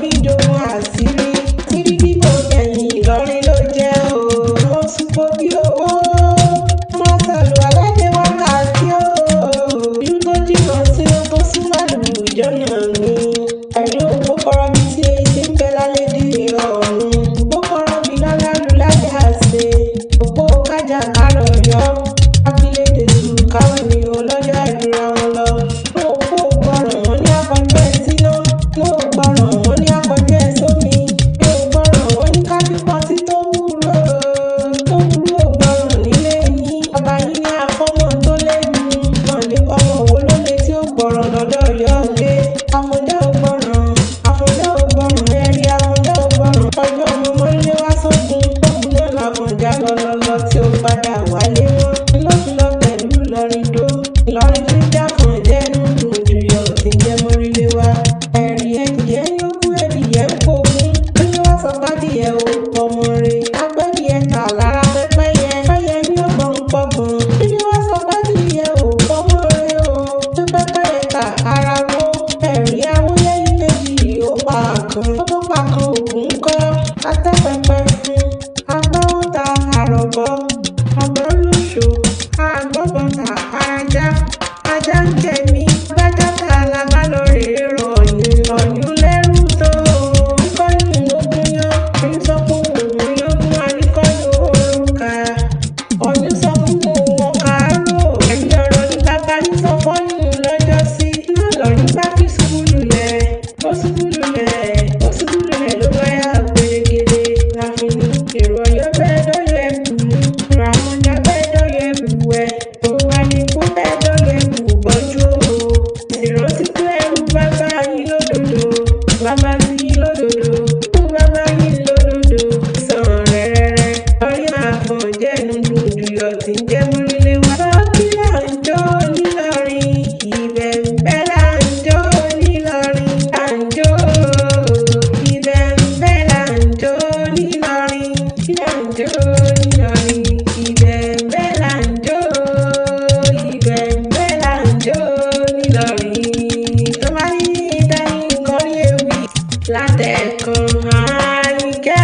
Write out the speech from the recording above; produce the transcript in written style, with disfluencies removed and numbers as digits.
bí jogun àṣírí. Àṣírí bíbò gbẹ̀yìn Ìlọrin ló jẹ́ o. Wọ́n súnpọ̀ bí owó. Wọ́n sàlù aládé wákàtí o. Ìlú tó jìnnà sí ó tó súnmọ́ àlùjọ́nà ni. Ẹ̀rí ògbó kọ́rọ́ bíi tí èyí ti ń bẹ lálẹ́ dé ọ̀run. Ògbó kọ́rọ́ bíi lálálù lájà ṣe. Òpó kájà kárọ̀ yọ. Abilédè tù káwọn ènìyàn ọlọ́jà ìdúrà wọn lọ. Òpó gbọ́ràn wọn ní akọjú ẹ̀ síná. Mo gbọ́ràn wọn ní akọjú ẹ̀ sómi. Mi ò gbọ́ràn wọn ní káfíńpọ̀ tí tó wúrò. Tó wúrò gbọ́ràn nílé yín. Bàbá yín ní akọ́mọ tó lẹ́nu. Mọ̀lẹ́ ọmọ wo ló lè tí ó gbọ́ràn lọ́dọ̀ yọ lé. Àfọ̀njá ò gbọ́ràn. Àfọ̀njá ò gbọ́ràn. Ẹ̀rí àfọ̀njá ò gbọ́ràn. Ọjọ́ ọmọ mọ́lé wá sógun. Ogun náà làfọ̀njá lọ́lọ́lọ́ tí ó padà wálé mọ́. Lọ́fìlọ́ pẹ̀lú Ìlọrin dó. Ìlọrin tí ń jáfọ̀n jẹ́ nínú ìjùyọ̀ tí ń jẹ́ mọ́rílé wá. Ẹ̀rí ẹ̀dìyẹ ń yókù ẹ̀dìyẹ ń kógun. Ó wá sọ pádìyẹ o ọmọ rẹ̀. Agbẹ́dìyẹ tà lára pẹ́pẹ́yẹ. Pẹ́yẹ ní ọgbọ̀n pọ̀gbọ̀n. Ilé wá sọ pádìyẹ o ọmọ rẹ̀ o. Pẹ́pẹ́yẹ tà ara wo. Ẹ̀rí awóyẹ́yìn méjì ó pa kan. Ó tó pa kan ògùn kọ́. Atẹ́pẹpẹ fún. Agbáwọ́ta àrọ̀bọ. Ọ̀bọ̀n lóṣù. Agbọ́bọ̀tà ajá. Ajá ń jẹ mí. Bájá ta la bá lọ rèé rọ ọ̀yún. Ọ̀yún lẹ́rù tó o. Akọ́lù lógún yán. Ọ̀yún sọ pé òun yógún àríkọ́lù òrùka. Ọ̀yún sọ fún òun ọkà rò. Ẹ̀yìn ọ̀rọ̀ ní bàbá yín sọ fọ́yún lọ́jọ́ sí. Náà lọ́yún bá fi ṣubú lulẹ̀. Ó ṣubú lulẹ̀. Ó ṣubú lulẹ̀ ló bá yà gbèrègèrè. Láàfin ní èrò ọ̀yọ́ bẹ́ẹ̀ dọ́yọ̀ ẹ̀kú. Èrò àmọ́jà bẹ́ẹ̀ dọ́yọ̀ ẹ̀kú wẹ̀. Òun wà ní ikú bẹ́ẹ̀ dọ́yọ̀ ẹ̀kú bọ́jú o. Ìrántí pé ẹrú bàbá yín lódodo. Bàbá ti yín lódodo. Kú bàbá yín lódodo. Sàn rẹ́rẹ́rẹ́. Orí àfọ̀njẹ́ nu dùn jùyọ̀ tí ń jẹ́ múrílé wá. Bọ́ọ̀kì là ń jó nílọrin. Ibẹ̀ ń bẹ́ là ń jó nílọrin. Là ń jó. Ibẹ̀ ń bẹ́ là ń jó nílọrin. Là ń jó nílọrin. Ibẹ̀ ń bẹ́ là ń jó. Ibẹ̀ ń bẹ́ là ń jó nílọrin. Tó bá ní dání kọrin ewì látẹ̀kùn. Àyìnkẹ́.